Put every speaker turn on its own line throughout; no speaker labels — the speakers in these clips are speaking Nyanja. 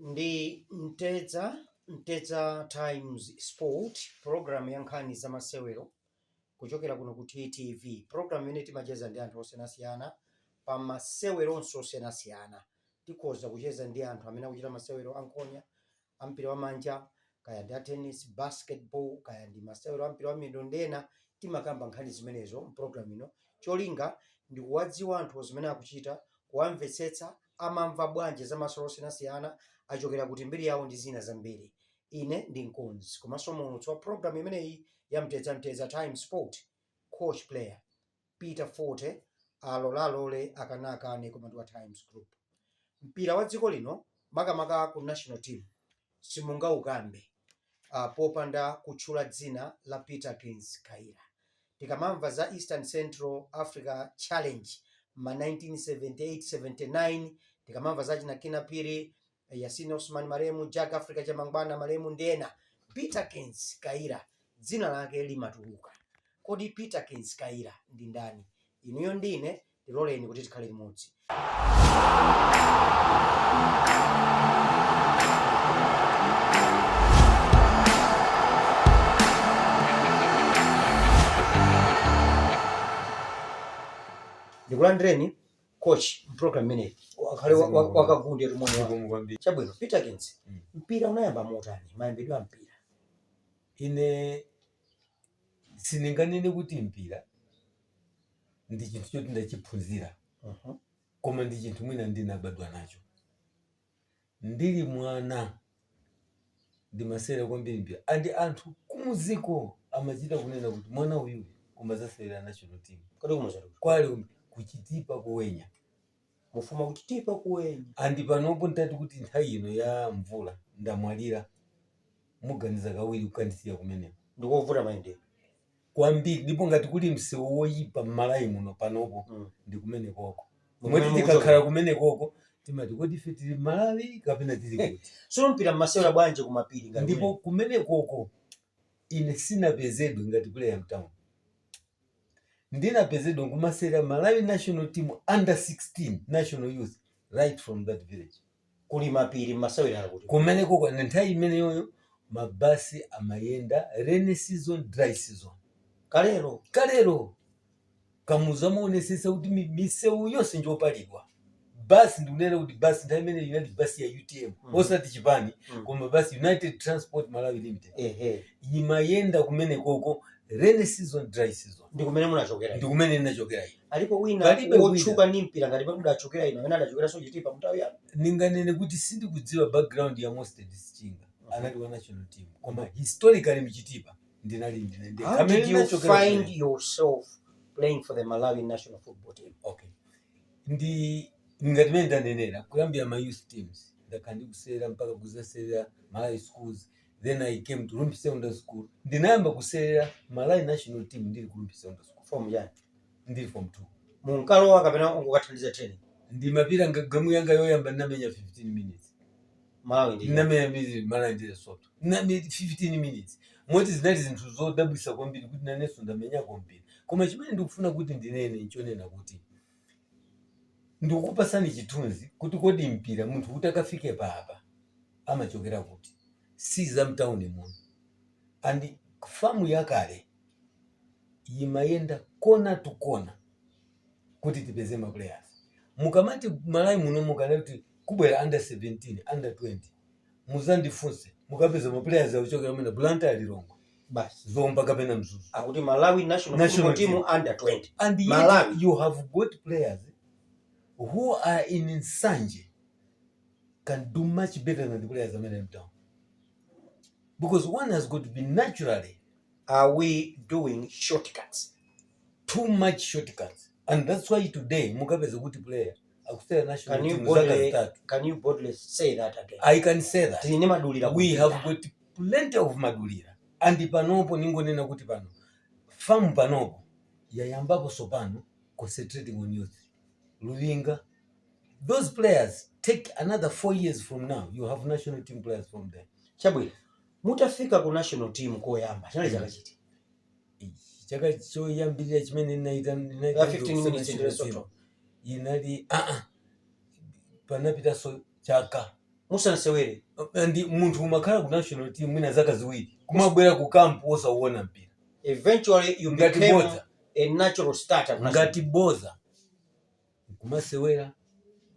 Ndi Mtedza, Mtedza Times Sport, program ya nkhani za masewero kuchokera kuno ku TTV, program imene timacheza ndi anthu osiyanasiyana pa maseweronso osiyanasiyana. Tikhoza kucheza ndi anthu amene akuchita masewero a nkhonya, a mpira wa manja, kaya ndi a tennis, basketball, kaya ndi masewero a mpira wa miyendo ndi ena. Timakamba nkhani zimenezo m'program ino. Cholinga ndi kuwadziwa anthuwo zimene akuchita, kuwamvetsetsa, amamva bwanji za masewero osiyanasiyana, achokera kuti, mbiri yawo ndi zina zambiri. Ine ndi mkonzi komanso muulutsi wa program imeneyi ya Mtedza, Mtedza Times Sport, coach player Peter Forte, alolalole akanakane koma ndi wa Times Group. Mpira wa dziko lino, makamaka ku national team, simungaukambe popanda kutchula dzina la Peterkins Kayira. Tikamamva za Eastern Central Africa Challenge ma 1978 79, tikamamva za achina Kinnah Phiri, Yasin Osman malemu, Jack Africa Chamangwana malemu ndi ena, Peterkins Kayira dzina lake limatuluka. Kodi Peterkins Kayira ndi ndani? Inuyo ndine tiloleni kuti tikhale limodzi. Ndikulandireni coach mprogram imeneyi. Akhale wakagunde tumoni wako.
Zikomo kwambiri.
Chabwino, Peterkins, mpira unayamba motani, mayambidwe a mpira?
Ine sindinganene kuti mpira ndi chinthu choti ndachiphunzira, koma ndi chinthu mwina ndinabadwa nacho. Ndili mwana ndimasewera kwambiri mpira, and anthu kumuziko amachita kunena kuti mwana uyuyu koma azasewera national team.
Kodi kumuzatu?
Kwali kuChitipa kuwenya.
Mufuma kuChitipa kuwenya?
And panopo ntati kuti nthawi ino ya mvula ndamwalira, muganiza kawiri kukandisiya kumeneko.
Ndikovuta mayendedwe.
Kwambiri, ndipo ngati kuli msewu woyipa m'Malawi muno panopo ndi kumenekoko.
Kumene
Moti
mukuchokera.
Tikakhala kumenekoko timati, kodi ife tili m'Malawi kapena tili kuti?
Tsono mpira mmasewera bwanji kumapiri ngati
Ndipo
kumene?
Kumenekoko ine sinapezedwe ngati player mtown, ndinapezedwa nkumasewera Malawi national team under 16, national youth, right from that village.
Kuli mapiri, mmasewera kuti?
Kumenekoko ndi nthawi imeneyoyo mabasi amayenda rainy season, dry season.
Kalero?
Kalero. Kamuzu amaonesesa kuti misewu yonse njopalidwa. Basi, ndikunena kuti basi nthawi imeneyo inali basi ya UTM, osati chipani, koma basi United Transport Malawi Limited imayenda kumenekoko rainy season, dry season.
Ndi kumene munachokera
Ndi
inu?
kumene ndinachokera ine.
Alipo wina
Palibe wina.
wotchuka ndi mpira ngati pamene mudachokera inu, amene adachokeranso Chitipa mnthawi yanu?
Ndinganene kuti sindikudziwa background ya Mosted Sichinga, anali wa national team, koma historically mChitipa ndinali ndine ndekha.
How
Amene
did you
ndinachokera
find
kumene.
yourself playing for the Malawi national football team?
Okay, ndi ngati mene ndanenera, kuyambira ma youth teams ndakhala ndikusewera mpaka kuzasewera Malawi Schools, then I came to Rumphi Secondary School. Ndinayamba kusewera Malawi national team ndili ku Rumphi Secondary School.
Form yani?
Ndili form 2.
Munkalowa kapena ungokathandiza training?
Ndimapita. Game yanga yoyamba ndinamenya 15 minutes.
Malawi ndi?
Ndinamenya minutes, Malawi ndi Lesotho, ndinamenya 15 minutes, moti zinali zinthu zodabwisa kwambiri kuti nanenso ndamenyako mpira. Koma chimene ndikufuna kuti ndinene nchonena kuti ndikukupasani chithunzi kuti kodi mpira munthu kuti akafike papa amachokera kuti, si za mtawuni muno. And FAM yakale imayenda corner to corner kuti tipeze ma players. Mukamati Malawi muno mukana kuti kubwera under 17, under 20, muzandifunse, mukapeza ma players akuchokera mwina Blantyre, Lilongwe,
basi,
Zomba kapena Mzuzu.
Akuti Malawi national
National
football team
team.
Under 20.
And yet
Malawi.
you have got players who are in Nsanje can do much better than the players amene ali mtown, because one has got to be naturally.
Are we doing shortcuts?
Too much shortcuts, and that's why today mukapeza kuti player akusewera national
Can you
team zaka
boldly,
3.
Can you boldly say that again?
I can say that.
Tili ndi madulira
We
kumpira.
have got plenty of madulira, and panopo ningonena kuti pano FAM panopo yayambapo sopano concentrating on youth. Luvinga, those players, take another 4 years from now, you have national team players from there.
Chabwino, mutafika ku national team koyamba chinali chaka chiti?
Chaka choyambirira chimene ndinaita
Ya 15 minutes ndi Lesotho.
Inali, aa, panapitanso chaka.
Musanasewere.
Ndi munthu umakhala ku national team mwina zaka 2, kumabwera ku camp osauona mpira.
Eventually you
Ngati
became
bodza.
a natural starter ku national.
Ngati boza nkumasewera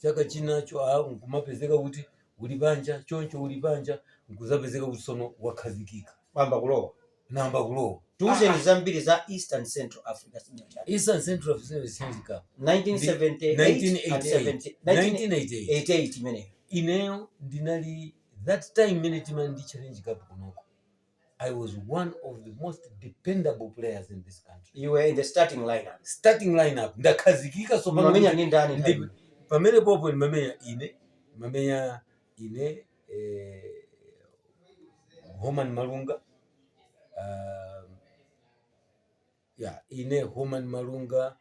chaka chinacho, nkumapezeka kuti uli panja choncho, uli panja, nkuzapezeka kuti sono wakhazikika.
Wamba kulowa.
Namba kulowa.
Tiuzeni zambiri za Eastern Central Africa Senior Challenge.
Eastern Central Africa Senior Cup.
1978 and 70.
1988.
1988 imeneyo.
Ineyo ndinali, that time imene timali ndi Challenge Cup kunoko, I was one of the most dependable players in this country.
You were in the starting lineup.
Starting lineup, ndakhazikika sopano.
Mumamenya
Kuti
ndi ndani nthawi?
Pamene popo ndimamenya ine Homan Malunga, yeah, ine, Homan Malunga,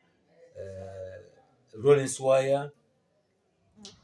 Lawrence Waya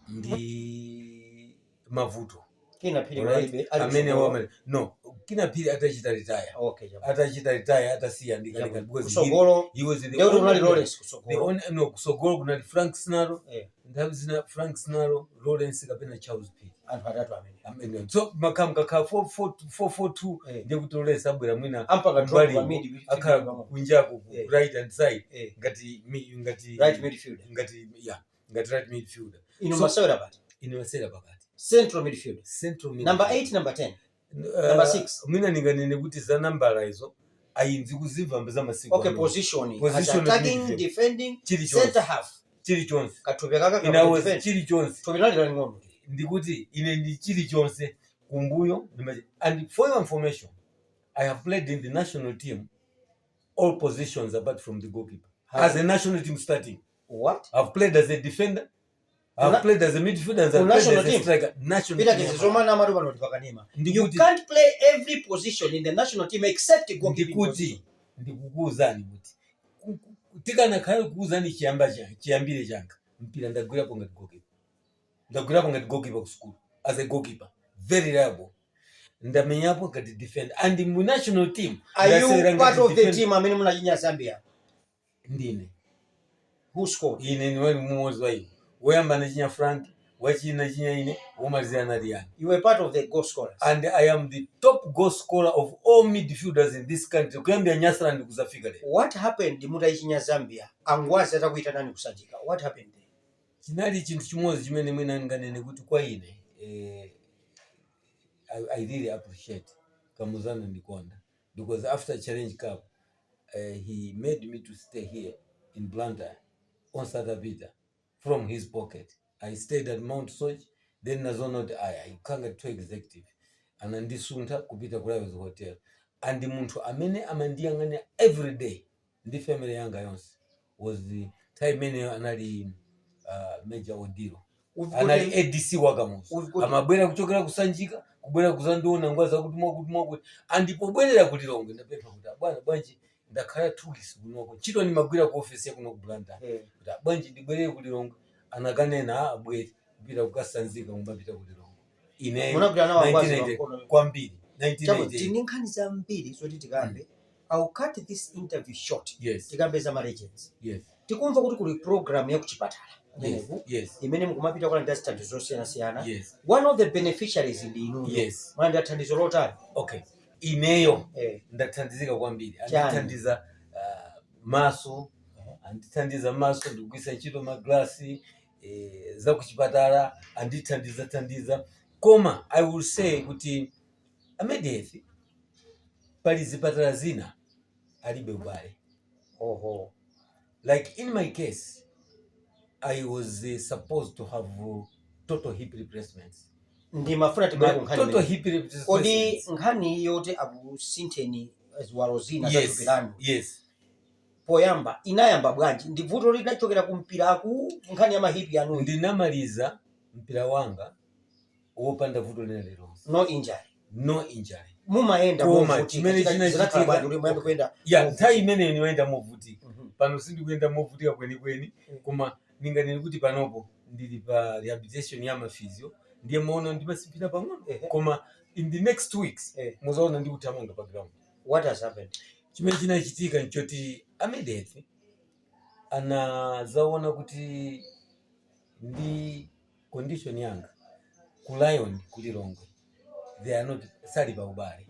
ndi Mavuto.
Kina Phiri?
Alright?
Palibe ali
Amene
kusogolo.
wamene, no, Kina Phiri atachita retire.
Okay, chabwino.
Atachita retire, atasiya ndikaleka because
Kusogolo
he was the
ndekuti kunali
only
Lawrence
the
kusogolo.
only, no, kusogolo kunali Frank Snaro. Nthawi zina Frank Snaro, Lawrence kapena Charles Phiri.
Anthu atatu amene.
Amene so makam kakha 4-4-2. Ndiye kuti Lawrence abwera mwina
Ampaka drop
mbali
pa mid.
Akhala kunjako ku right hand side ngati ngati
right midfielder.
Ngati, yeah, ngati right midfielder.
Inu
So-
masewera pati?
Ine masewera pakati.
Central midfield.
Central midfield.
Number 8, number 10, number 6?
Mwina ndinganene kuti za nambala izo ayinzi kuzimva za masiku
Okay.
ano.
Position as
Position of
attacking,
midfield.
defending,
Chilichonse.
center half?
Chilichonse.
Kathupi kaka
Ine I was
defense.
chilichonse.
Thupi lali laling'ono.
Ndikuti ine ndi chilichonse, kumbuyo and for your information, I have played in the national team all positions apart from the goalkeeper as a national team starting.
What?
I've played as a defender, I've played as a midfielder and
Ku
I've played
national
as a
team?
striker. National
Peter
team.
Kizizomana amatu pano tipakanema. You
Ndikuti
can't play every position in the national team except goalkeeping
ndikuti
position.
Ndikukuwuzani kuti tikanakhala kukuwuzani chiyamba chiyambire changa mpira, ndagwirapo ngati goalkeeper, ndagwirapo ngati goalkeeper ku school as a goalkeeper, very reliable. Ndamenyapo ngati defender and mu national team
Are
ndasewera
you
ngati
part of the
defender.
team amene munachinya Zambia?
Ndine.
Who scored?
Ine ndiwali mmodzi wa iwo. Woyamba anachinya Frank, wachiwiri nachinya ine, womalizira anali yani.
You were part of the goal scorers?
And I am the top goal scorer of all midfielders in this country kuyambira Nyasaland kuzafika lero.
What happened mutayichinya Zambia, Angwazi atakuyitanani kusanjika? What happened there?
Chinali chinthu chimodzi chimene mwina ndinganene kuti kwa ine, I really appreciate Kamuzu anandikonda because after Challenge Cup, he made me to stay here in Blantyre on Satapita from his pocket. I stayed at Mount Soche, then nazoona kuti aya ikukhala too executive, anandisuntha kupita ku Lions Hotel, and munthu amene amandiyang'anira every day ndi family yanga yonse was the time imeneyo anali Major Odilo. Anali ADC wakamuzu. Amabwera kuchokera kusanjika kubwera kuzandiona ngwazi kuti mwakuti mwakuti, andipobwerera ku Lilongwe ndapempha kuti, "Bwana, bwanji ndakhala 2 weeks kunoko, ntchito ndimagwira ku office ya kuno ku Blantyre, kuti bwanji ndibwerere ku Lilongwe?" Anakanena, "Ah, abwere kupita kukasanzika, kumapita ku Lilongwe." Ineyo
Munagwira nawo Angwazi
1980
pamkono?
Kwambiri.
Chabo,
1988.
tini nkhani zambiri zoti tikambe. I'll cut this interview short. Tikambe za ma legends. Tikumva kuti kuli program ya kuchipatala kumeneku imene mukumapita kulandira zithandizo zosiyanasiyana. One of the beneficiaries ndi inuyo. Mwalandira thandizo lotani?
Okay, ineyo ndathandizika kwambiri.
Chani?
Andithandiza maso, andithandiza maso, ndikugwisa ntchito maglasi, za kuchipatala andithandiza thandiza. Koma I will say kuti a Medihealth, pali zipatala zina alibe ubale. Like in my case, I was supposed to have total hip replacements.
Ndimafuna tibwere ku nkhani
Total
imeneyi.
hip replacements.
Kodi nkhani yoti akusintheni ziwalo zina za thupi lanu, poyamba inayamba bwanji? Ndi vuto linachokera ku mpiraku, nkhani ya ma hip yanuyi?
Ndinamaliza mpira wanga wopanda vuto lina lilonse.
No injury?
No injury.
Mumayenda
Koma
movutika?
chimene chinachitika-
Zinakhala bwanji kuti muyambe kuyenda
Ya,
movutika?
nthawi imeneyo ndimayenda movutika. Pano sindikuyenda movutika kwenikweni, koma ndinganene kuti panopo ndili pa rehabilitation ya ma physio, ndiye maona ndimasipita pang'ono. Koma in the next 2 weeks muzaona ndikuthamanga pa ground.
What has happened?
Chimene chinachitika nchoti a Medihealth anazaona kuti ndi condition yanga Ku Lion ku Lilongwe, they are not, sali pa ubale.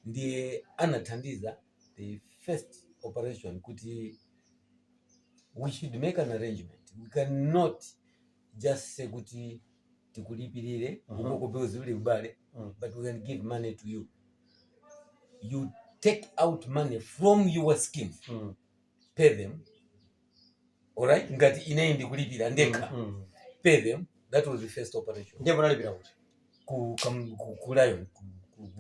Ndiye anathandiza the first operation kuti we should make an arrangement. We cannot just say kuti tikulipirire ukoko because uli ubale, but we can give money to you, you take out money from your scheme, pay them. Alright, ngati ineyi ndikulipira ndekha, pay them. That was the first operation.
Ndiye munalipira kuti?
Ku Lion ku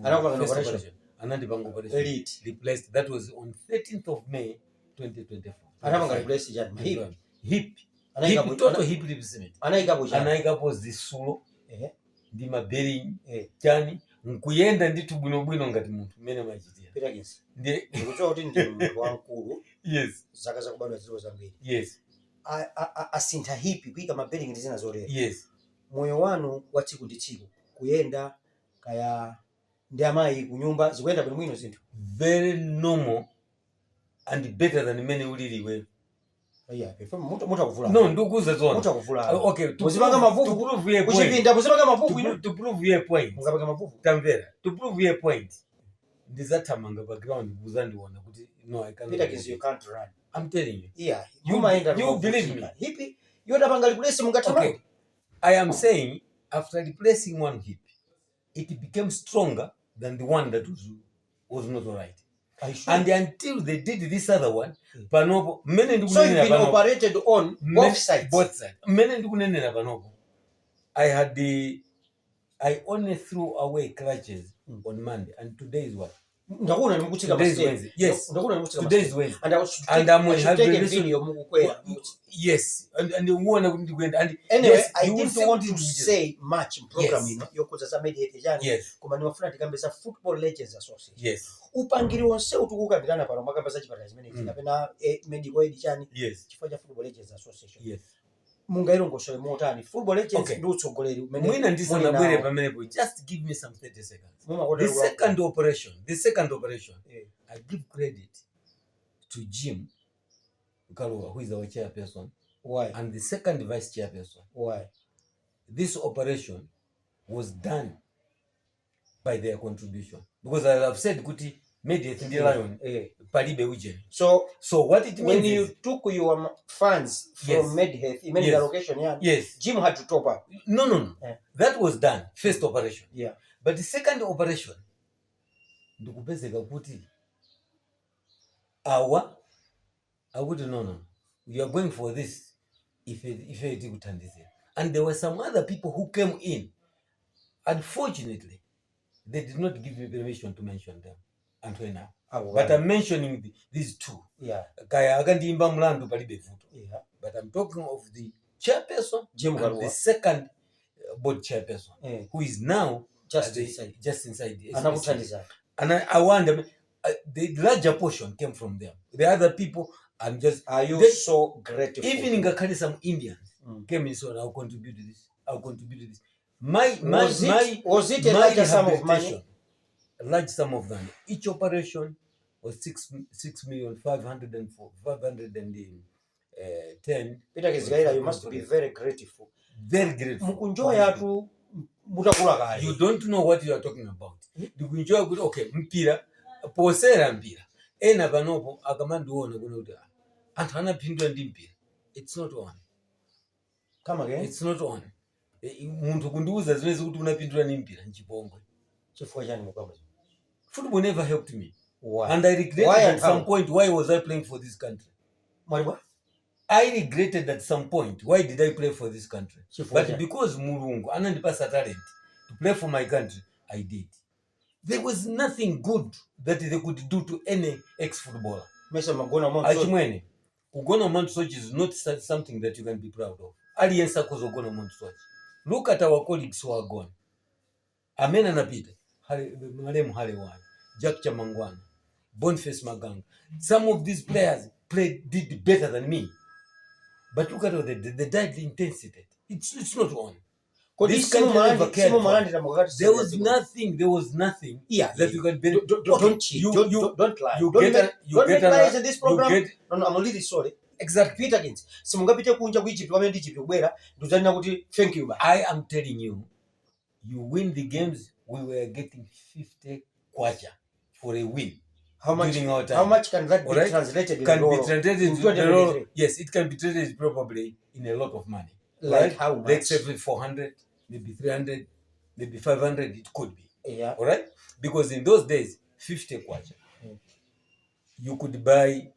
Anakupanga
first
operation?
Operation. Anandipanga operation.
Elite.
Replaced. That was on 13th of May 2024.
Anapanga replace chani? Hip?
Hip.
Anayikapo-
Hip, total hip replacement.
Anayikapo chani?
Anayikapo zisulo ndi ma bearing, chani, nkuyenda ndithu bwinobwino ngati munthu mmene machitira.
Peter
Ndiye
ndikudziwa kuti ndi munthu wamkulu, zaka zakubadwa zilipo zambiri. Asintha hip, kuyika ma bearing ndi zina zotero. Moyo wanu wa tsiku ndi tsiku, kuyenda kaya ndi amayi kunyumba, zikuyenda bwinobwino zinthu?
Very normal and better than mmene ulili iweyo.
Iya, mutakuvula.
No, ndikuuza zona.
Mutakuvula.
Okay,
Muzipanga mavuvu.
To prove your point.
Kuchipinda muzipanga mavuvu ino.
To prove your point.
Mungapanga mavuvu.
Tamvera, to prove your point, ndizathamanga pa ground kuzandiona kuti no, I cannot.
Peter Kinzi, you can't run.
I'm telling you.
Iya.
You
Mumayenda.
Believe me?
Hip yotapanga replace, mungathamanga?
Okay, I am saying after replacing one hip, it became stronger than the one that was not alright.
Are you sure?
And until they did this other one, panopo mmene
So you've
ndikunenera
been
panopo,
operated on both sides?
Both sides. Mmene ndikunenera panopo, I only threw away crutches on Monday, and today is what?
Ndakuona nimukutsika
Today is
ma step.
Wednesday. Yes.
Ndakuona nimukutsika.
Today is Wednesday.
And I should
And
take,
I'm
I should take a
rehabilitation-
video mukukwera.
Yes, and uona kuti ndikuenda and
Anyway,
yes,
I
you will
didn't
see
want
kuti
to say much in program ino yokuza za Medihealth chani, koma ndimafuna tikambe za Football Legends Association. Upangiri wonse utikukambirana pano, makamba za chipatala chimenechi kapena medical aid chani, chifukwa cha Football Legends Association. Mungailongosole motani Football Legends ndi utsogoleri umene
Mwina
muli
ndisanabwere
nawo?
pamenepo, just give me some 30 seconds.
Mumakotera.
The second operation, I give credit to Jim Kaluwa, who is our chairperson,
Why?
and the second vice chairperson.
Why?
This operation was done by their contribution because, as I've said, kuti Medihealth ndi Lion palibe ujeni.
So
So what it
when
means
you
is,
took your funds from Medihealth imene allocation yani, Jim had to top up?
No. That was done first operation. But the second operation, ndikupezeka kuti awa akuti no, you are going for this, ife tikuthandizira. And there were some other people who came in. Unfortunately, they did not give me permission to mention them, anthu enawo, but I'm mentioning these two. Kaya akandiimba mlandu, palibe vuto, but I'm talking of the chairperson
Jim
and
Kaluwa.
The second board chairperson, who is now
Just
at
inside.
Just inside the SPC.
Anakuthandizani.
And I wonder, the larger portion came from them. The other people, I'm just
Are you so grateful?
Even ngakhale some Indians came in, so I'll contribute to this, I'll contribute to this. My
Was it a
my
larger sum of money?
rehabilitation, a large sum of money. Each operation was six million five hundred and four, five hundred and ten.
Peter Kizgaira, you must be very grateful.
Very grateful.
Mukunjoya tu mutakula kale.
You don't know what you are talking about. Ndikunjoya kuti okay, mpira posera mpira, ena panopo akamandiona kuno kuti, "Ah, anthu anapindula ndi mpira." It's not on.
Come again?
It's not on. Munthu kundiuza zimene zikuti unapindula ndi mpira, nchipongwe.
Chifukwa chani mukamba?
Football never helped me.
Why?
And I regretted
Why
at
and
some
how?
point, why was I playing for this country?
Mwaliwa?
I regretted at some point, why did I play for this country?
Chifukwa
But
chani?
Because Mulungu anandipasa talent to play for my country, I did. There was nothing good that they could do to any ex-footballer.
Mesa magona mwa.
Achimwene, kugona Mount Soche is not something that you can be proud of. Aliyense akhoza kugona Mount Soche. Look at our colleagues who are gone. Amene anapita, Malemu Halewana, Jack Chamangwana, Boniface Maganga. Some of these players played, did better than me. But look at what they did. They died intensity. It's not on.
Kodi
This country never cared for.
simumalandira mukakati?
There was nothing. There was nothing that you can benefit.
Don't,
Okay,
don't cheat.
you
Don't lie.
you
Don't
get
make,
you
don't
get
make lies in this
you
program.
get
No, I'm really sorry.
Exactly.
Peter Kins, simungapite kunja ku Egypt, pamene ndi Egypt kubwera ndikudzanena kuti thank you ba.
I am telling you, You win the games, we were getting 50 kwacha for a win.
How much,
During our time.
how much can that be
Alright.
translated in
Can be
dollar?
translated
In
to the
2023?
Yes, it can be translated probably in a lot of money.
Like
Right?
how much?
Let's say 400, maybe 300, maybe 500, it could be.
Yeah.
All right? Because in those days, 50 kwacha, you could buy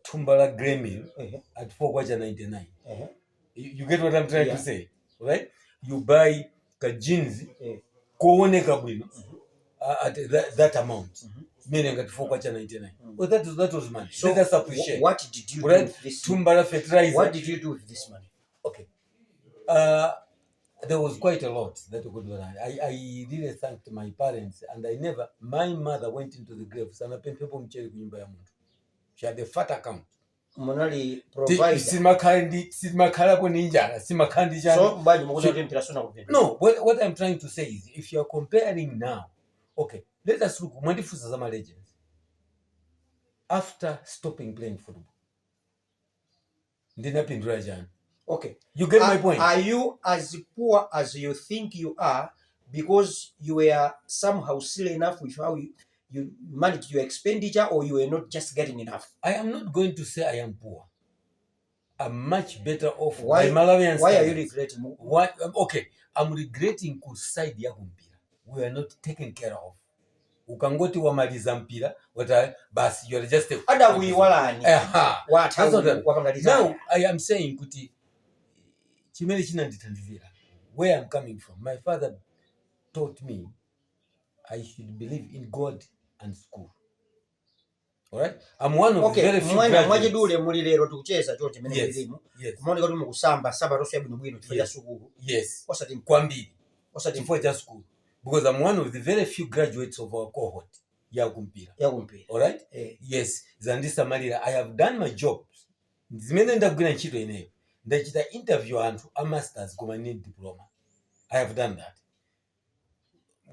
thumba la grey meal at 4 kwacha 99. You get what I'm trying to say, right? You buy ka jeans kooneka bwino at that amount, meaning at 4 kwacha 99. Well, that was money.
So
Let us appreciate.
what did you do
Right?
with this?
Thumba la fertilizer.
What did you do with this money?
Okay. There was quite a lot that could go on. I really thanked my parents, and I never, my mother went into the grave. Sanapemphepo mchere kunyumba ya munthu. She had a fat account.
Munali provider.
Simakhalapo ndi njala, simakhala ndi chani.
So bwanji mukuti kuti mpira sunakupindula?
No, what I'm trying to say is, if you are comparing now, okay, let us look, mwandifunsa za ma legends. After stopping playing football, ndinapindula chani?
Okay.
You get my point?
Are you as poor as you think you are because you were somehow silly enough with how you managed your expenditure, or you were not just getting enough?
I am not going to say I am poor. I'm much better off
Why,
by Malawian
why are you
standards.
regretting?
Why, okay, I'm regretting ku side ya kumpira. We are not taken care of. Ukangoti wamaliza mpira, wata basi, you are just a
Adakuyiwalani.
Aha.
Watha
That's what I'm-
wapangaliza.
Now I am saying kuti chimene chinandithandizira, where I'm coming from, my father taught me I should believe in God and school. All right? I'm one of
Okay,
the very few
mwana
graduates.
mwachidule muli lero tikucheza chonchi mene
Yes.
mulilimu.
Yes.
Kumaoneka kuti mukusamba nsapato yabwinobwino chifukwa cha sukulu.
Yes.
Osati
Kwambiri.
osati
Chifukwa cha school. Because I'm one of the very few graduates of our cohort ya kumpira.
Yakumpira.
All right?
Eh.
Yes, zandisamalira. I have done my job. Zimene ndagwira ntchito ineyo. Ndachita interview anthu a masters koma ndi diploma. I have done that.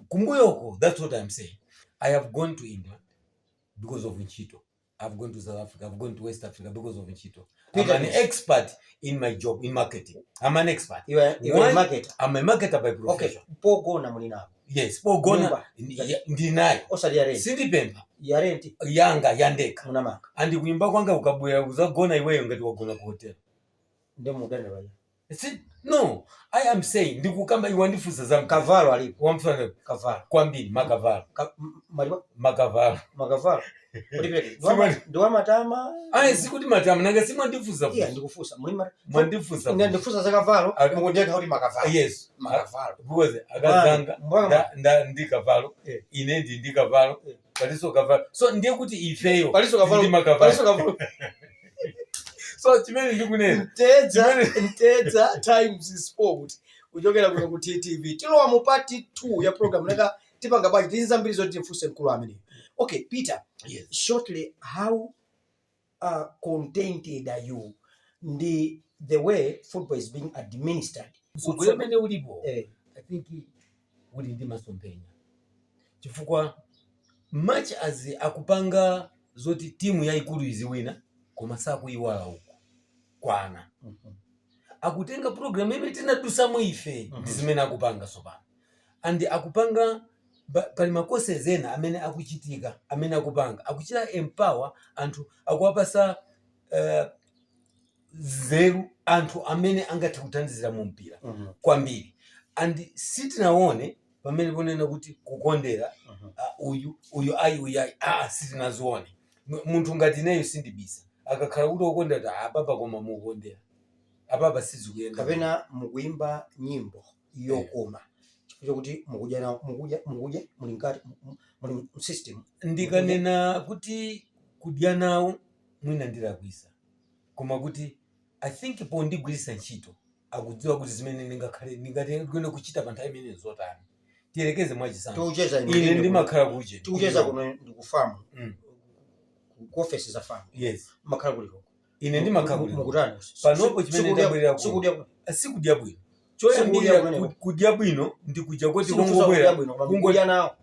Kumbuyoko, that's what I'm saying. I have gone to England because of ntchito. I've gone to South Africa, I've gone to West Africa because of ntchito. I'm
Peter
an
Miss.
Expert in my job, in marketing. I'm an expert.
You are a
Why?
marketer.
I'm a marketer by
Okay,
profession.
pogona muli napo.
Yes, pogona
Nyumba.
ndinayo.
Osati ya rent.
Sindipempha.
Ya rent
Yanga yandekha.
munamanga.
And kunyumba kwanga ukabwera uzagona iweyo ngati wagona ku hotel.
Ndi mudanira.
Si, no, I am saying ndikukamba iwe wandifunsa za
Kavalo alipo.
Wamfana
Kavalo.
kwambiri makavalo.
Maliwa
Makavalo.
makavalo. Ulipeke.
Simwani-
Ndi wamatama.
Ayi, sikuti matama, nanga simwandifunsa.
Iya, ndikufunsa. Muli mata.
Mwandifunsa.
Ine ndifunsa za kavalo, mukundiyankha kuti makavalo.
Yes.
Makavalo.
Because akazanga
Mbwana.
nda ndi kavalo.
Eh.
Ine ndi kavalo.
Eh.
Paliso kavalo. So ndiye kuti ifeyo
Paliso kavalo.
ndi makavalo.
Paliso kavalo.
So chimene ndikunena
Mtedza Times Sport kuchokera kuno ku TTV. Tilowa mu part 2 ya program naka tipanga bwanji tili zambiri zoti tifunse mkulu amene. Okay, Peter,
Yes.
shortly, how contented are you ndi the way football is being administered?
Msogolo umene ulipo,
Eh,
I think uli ndi masomphenya, chifukwa much as akupanga zoti timu yayikulu iziwina, koma sakuyiwala uku kwana. Akutenga program imene tinadusamo ife, ndi zimene akupanga tsopano, and akupanga pali ma courses ena amene akuchitika, amene akupanga, akuchita empower anthu, akuwapasa nzeru anthu amene angathe kuthandizira mu mpira kwambiri. And sitinaone pamene ponena kuti kukondera, uyu uyu ayi, uyu ayi, sitinazione. Munthu ngati ineyo sindibisa, akakhala kuti okondera kuti apapa, koma mukukondera apapa sizikuyenda.
Kapena mukuyimba nyimbo yokoma chifukwa chokuti mukudya mukudya muli mkati muli system?
Ndikanena kuti kudya nawo, mwina ndilakwisa, koma kuti I think pondigwiritsa ntchito akudziwa kuti zimene ndingakhale ndingati kuchita pa nthawi imene zotani. Tiyerekeze mwachitsanzo,
Tikucheza
ine ndimakhala kuche
Tikucheza kuno ndikufamu, ku office za FAM.
Yes.
Makhala kuliko?
Ine ndimakhala kuliko.
Mukutani?
Panopo chimene ndabwerera kuno.
Sikudya?
Sikudya bwino.
Sikudya
Choyambirira,
kumeneko.
kudya bwino ndikuja kuti
Sikufunsa
kungobwera
kudya bwino, koma mukudya nawo.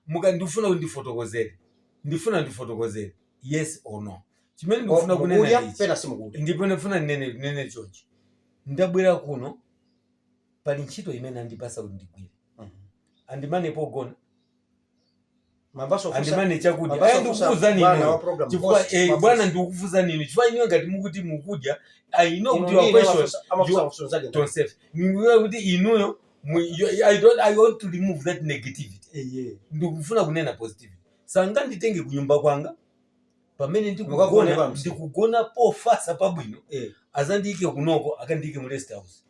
Muka ndifuna kuti ndifotokozere, ndifuna ndifotokozere, yes or no? Chimene ndikufuna kunena
Mukudya
ichi
pena simukudya?
Ndipo ndifuna nene chonchi, ndabwera kuno. Pali ntchito imene andipasa kuti ndigwire. Andimane pogona,
Mamvaso fusa
andimane chakudya.
mamvaso
Aya,
fusa
ndikukuwuzani
bwana
inuyo
wa program
chifukwa
host mafusa.
bwana, ndikukufunsani inu chifukwa inuyo ngati mukuti mukudya, I know
Inu
kuti your
ndine
question
amafusa mafunso zake.
Tonsefe ndikuona kuti inuyo I don't, I want to remove that negativity. Ndikufuna kunena positivity. Sanganditenge kunyumba kwanga pamene
Mukagone
ndikugona
pamsi.
ndikugona pofasa pabwino, azandiyike kunoko, akandiyike mu rest house.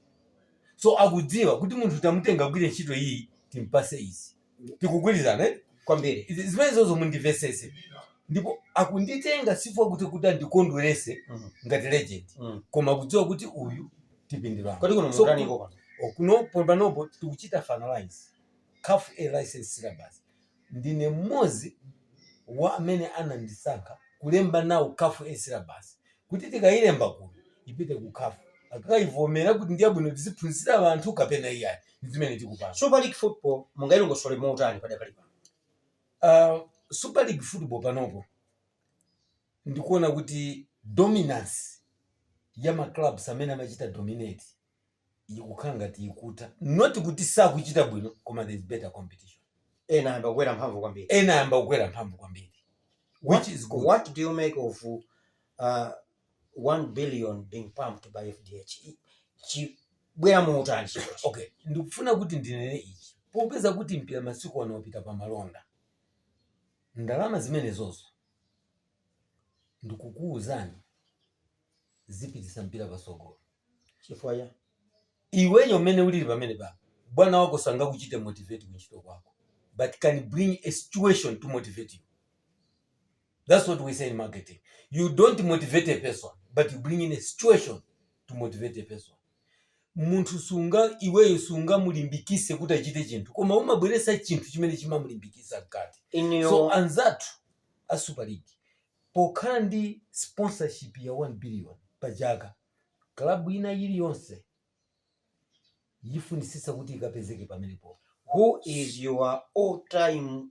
So akudziwa kuti munthu tamutenga kugwira ntchito iyi, timpase izi. Tikugwirizana, eh?
Kwambiri.
Izi zimene zozo mundimvesese. Ndipo akunditenga sifukwa kuti andikondwerese ngati legend, koma kudziwa kuti uyu tipindulana.
Kodi kuno
So,
mutaniko pano?
Kuno panopo tikuchita finalize CAF A license syllabus. Ndine mmodzi wa amene anandisankha kulemba nawo CAF A syllabus kuti tikayilemba kuno ipite ku CAF, akayivomera kuti ndiyabwino tiziphunzitsira anthu kapena iyayi. Ndi zimene tikupanga.
Super League football mungayilongosole motani padakali pano?
Super League football panopo ndikuona kuti dominance ya ma clubs amene amachita dominate ikukhala ngati ikutha. Not kuti sakuchita bwino, koma there is better competition.
Ena ayamba kukwera mphamvu kwambiri.
Ena ayamba kukwera mphamvu kwambiri, which is good.
What do you make of 1 billion being pumped by FDH? Chibwera muutani chikochi?
Okay, ndikufuna kuti ndinene ichi. Popeza kuti mpira masiku ano wapita pa malonda, ndalama zimenezozo ndikukuwuzani zipitisa mpira pasogolo.
Chifukwa cha
Iweyo mmene ulili pamene pa bwana wako sangakuchite motivate kuntchito kwako, but can bring a situation to motivate you. That's what we say in marketing: you don't motivate a person, but you bring in a situation to motivate a person. Munthu sunga, iweyo sungamulimbikise kuti achite chinthu, koma umabweresa chinthu chimene chimamulimbikisa mkati.
In
So
your
anzathu a Super League pokhala ndi sponsorship ya 1 billion pa chaka, club ina iliyonse yifunisisa kuti ikapezeke pamenepo.
Who is your all time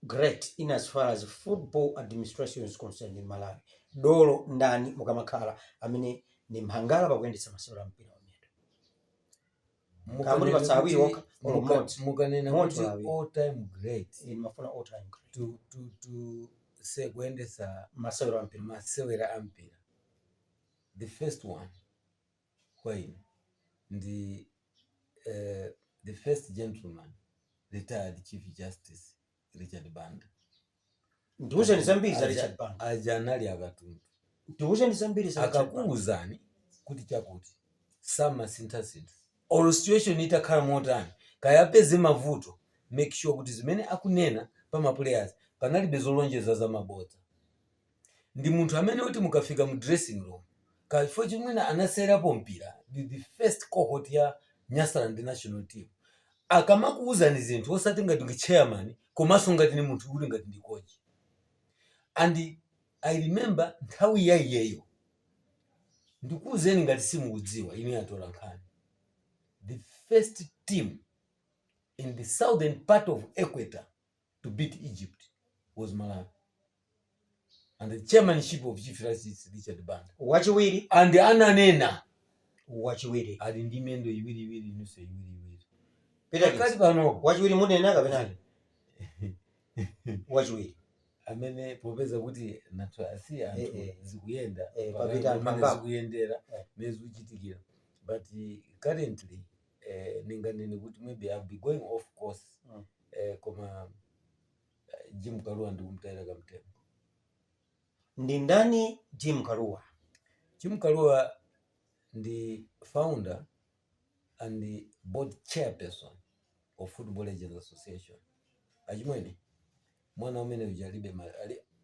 great in as far as football administration is concerned in Malawi? Dolo ndani mukamakhala amene ndi mphangala pakuyendetsa masewero a mpira wa miyendo? Kamuti patsa awiri okha or mmodzi.
Mukanena
Mmodzi
kuti
or awiri.
All time great,
Ine mafuna all time great.
to say kuyendetsa
masewero a mpira.
Masewera a mpira, the first one kwa ine ndi the first gentleman, retired Chief Justice Richard Banda.
Ndiwuzeni zambiri za Richard Banda.
Aja anali akatundu.
Ndiwuzeni zambiri za Richard Banda.
Akakuwuzani kuti chakuti, samasinthasintha or situation itakhala motani, kayapeze mavuto, make sure kuti zimene akunena pa ma players panalibe zolonjeza za mabodza. Ndi munthu amene kuti mukafika mu dressing room, kachifukwa chimwene anasewerapo mpira the first cohort ya Nyasaland national team, akamakuwuzani zinthu osati ngati ndi chairman, komanso ngati ni munthu kuti ngati ndi coach. And I remember nthawi ya iyeyo, ndikuwuzeni ngati simukudziwa inu atola nkhani, the first team in the southern part of Equator to beat Egypt was Malawi and the chairmanship of Chief Justice Richard Banda.
Wachiwiri?
And ananena
Wachiwiri?
Ali ndi miyendo iwiriiwiri, inunso iwiriiwiri.
Peter
Pakati
Kins.
panopo
Wachiwiri munena kapenani wachiwiri?
Amene popeza kuti nathu asi anthu zikuyenda
Papita anthu
pamene
angapo.
zikuyendera, mene zikuchitikira. But currently ninganene kuti maybe I'll be going off course, koma Jim Kalua ndikumtayira kamtengo.
Ndi ndani Jim Kalua?
Jim Kalua ndi founder and the board chairperson of Football Legends Association. Achimwene, mwana umene uja alibe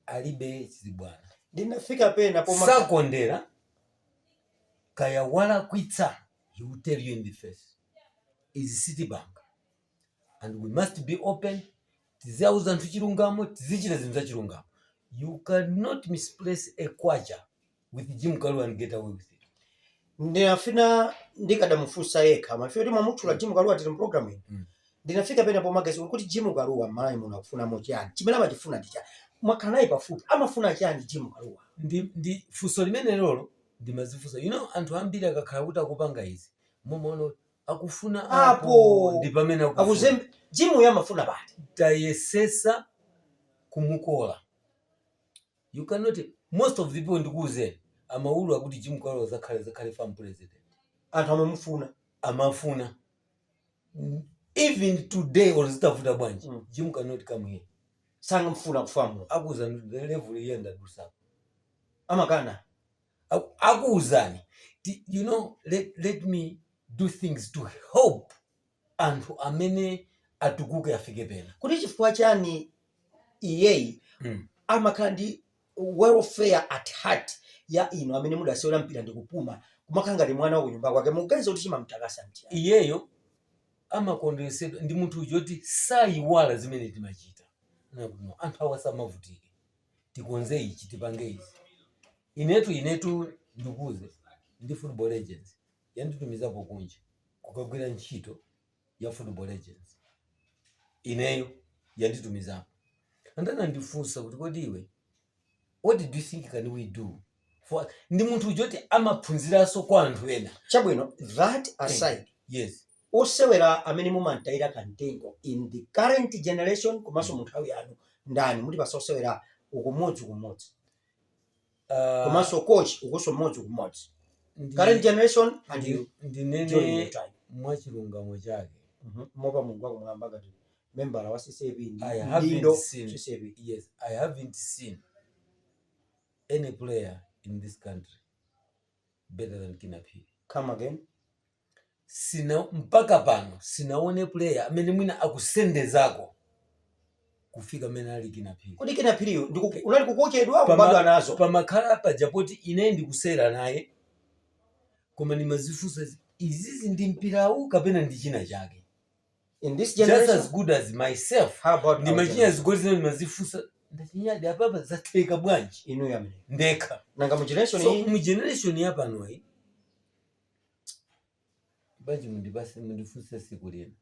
alibe chizibwana.
Ndinafika pena poma
Sakondera, kaya walakwitsa, he will tell you in the face, izi sitipanga and we must be open, tiziauza anthu chilungamo, tizichita zinthu za chilungamo. You cannot misplace a kwacha with Jim Kalua and get away with it.
Ndinafuna ndikadamufunsa yekha mafika kuti mwamutchula Jim Kalua tili mprogram ino. Ndinafika pena pomagezi kuti Jim Kalua m'Malawi muno akufunamo chani? Chimene amachifuna ndi chani? Mwakhala naye pafupi, amafuna chani Jim Kalua?
Ndi funso limene lolo ndimazifunsa. Anthu ambiri akakhala kuti akupanga izi Mumaona akufuna
Apo.
apo ndi pamene akufuna.
Akuzembe Jimu yamafuna pati.
Tayesesa kumukola. You cannot. Most of the people, ndikuwuzeni, amaulu akuti Jim Kalua zakhale FAM president.
Anthu amamufuna.
Amafuna. Even today, or zitavuta bwanji, Jim cannot come here.
Sangamfuna ku FAM.
Akuwuzani the level iyenda dusapo.
Amakana.
Akuwuzani. You know, let me do things to help anthu amene atukuke, afike pena.
Kuti chifukwa chani iyeyi amakhala ndi welfare at heart ya inu amene mudasewera mpira ndi kupuma, kumakhala ngati mwana wa kunyumba kwake? Mukuganiza kuti chimamtakasa mchiyani?
Iyeyo amakondweresedwa ndi munthu uja kuti sayiwala zimene timachita. Anakuti, "No, anthu awa samavutike, tikonze ichi, tipange izi." Inetu ndikuze ndi Football Legends yanditumizapo kunja kukagwira ntchito ya Football Legends. Ineyo yanditumizapo, andanandifunsa kuti, "Kodi iwe, what do you think can we do for?" Ndi munthu uja kuti amaphunziranso kwa anthu ena.
Chabwino, that aside,
Yes.
osewera amene mumantayira kamtengo in the current generation komanso mu nthawi yanu ndani? Muti pasa osewera ukumodzi kumodzi, komanso coach ukunso mmodzi kumodzi, current generation and you during your
Ndinene
time.
Mwachilungamo chake,
Mopa Mulungu wakumwamba, ngati membala wa CCAP ndi
I haven't
mdindo
seen
CCAP.
Yes, I haven't seen any player in this country better than Kinnah Phiri.
Come again?
Sina, mpaka pano sinaone player amene mwina akusendezako kufika amene ali Kinnah Phiri.
Kuti Kinnah Phiriyo unali kukochedwa, kubadwa nazo?
Pamakhala paja poti ine ndikusera naye, koma ndimazifunsa, izizi ndi mpirawu kapena ndi china chake?
In this
Just
generation?
as good as myself.
How about our
Ndimachinya
generation?
zigoli zimene ndimazifunsa, ndachinyadi apapa, zatheka bwanji?
Inuyo amene
Ndekha.
Nanga mu generation
So
iyi?
mu generation yapanoyi bwanji, mundipase, mundifunse siku lina.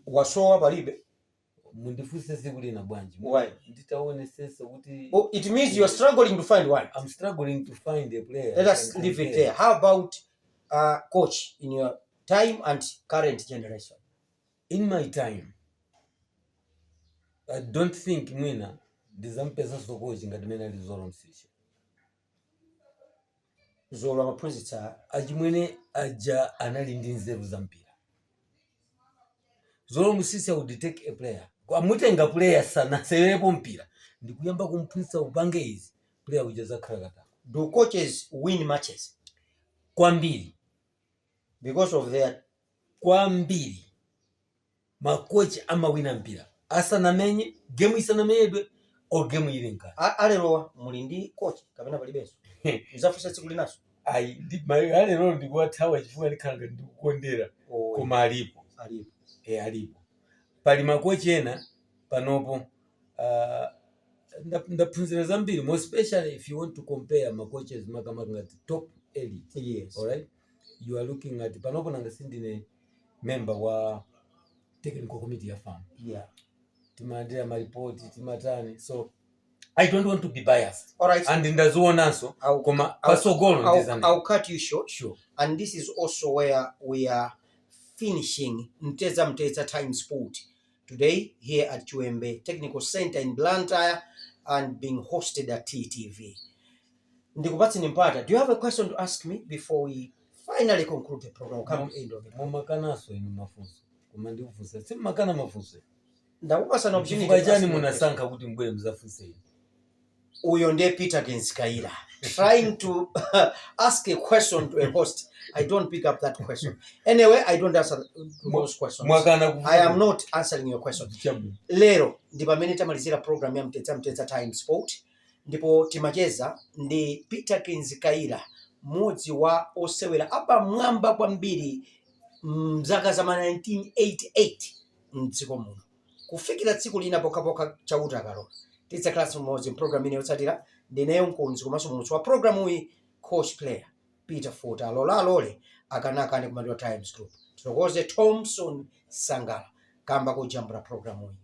Wasowa, palibe?
Mundifunse siku lina bwanji.
Why?
Nditaonesesa kuti
Oh, it means you are struggling to find one.
I'm struggling to find a player
Let
I
us
can
leave it
compare.
there. How about coach in your time and current generation?
In my time, I don't think mwina ndizampeza coach ngati mene ali Zolo Msisha.
Zolo amaphunzitsa.
Achimwene aja anali ndi nzeru za mpira. Zolo Msisha would take a player, amutenga player sanasewerepo mpira, ndikuyamba kumphunzitsa, upange izi, player uja zakhala katako.
Do coaches win matches?
Kwambiri.
Because of their
Kwambiri, makochi amawina mpira asanamenye, game isanamenyedwe or game ili mkati.
Alerowa muli ndi coach kapena palibenso? Muzafunsa tsiku linaso.
Ayi, alero ndikuwathawa chifukwa ndikhala ngati ndikukondera.
Oh,
koma alipo.
Alipo.
E, alipo. Pali makochi ena panopo, ndaphunzira zambiri, more especially if you want to compare macoaches, makamaka ngati top elite. Alright, you are looking at panopo, nanga sindine member wa technical committee ya FAM? Timalandira maripoti, timatani, so I don't want to be biased.
All right.
And ndazionanso, koma pasogolo ndizamene.
I'll cut you short.
Sure.
And this is also where we are finishing Mtedza Mtedza Times Sport today here at Chiwembe Technical Center in Blantyre and being hosted at TTV. Ndikupatseni mpata. Do you have a question to ask me before we finally conclude the program? Come to end of it.
Mumakanaso inu mafunso, koma ndikufunsa, simmakana mafunso.
Ndakupasani opportunity
Chifukwa
to ask
chani
me a question.
munasankha kuti mbwere muzafunse inu?
Uyo ndiye Peter Genskaira trying to ask a question to a host. I don't pick up that question. Anyway, I don't answer to those questions.
Mwakana.
I am not answering your question.
Chabwino.
Lero ndi pamene tamalizira program ya Mtedza Mtedza Times Sport, ndipo timacheza ndi Peter Kinzikaira, mmodzi wa osewera apamwamba kwambiri mzaka za ma 1988 mdziko muno. Kufikira tsiku lina, pokhapokha Chauta akalola, tidzakhalanso mmodzi mpulogalamu ine yotsatira. Ndineyo mkonzi komanso muulutsi wa programu iyi, coach player Peter Fota. Alola alole, akanakane kumatiwa Times Group. Titokoze Thompson Sangala kamba kojambula programu iyi.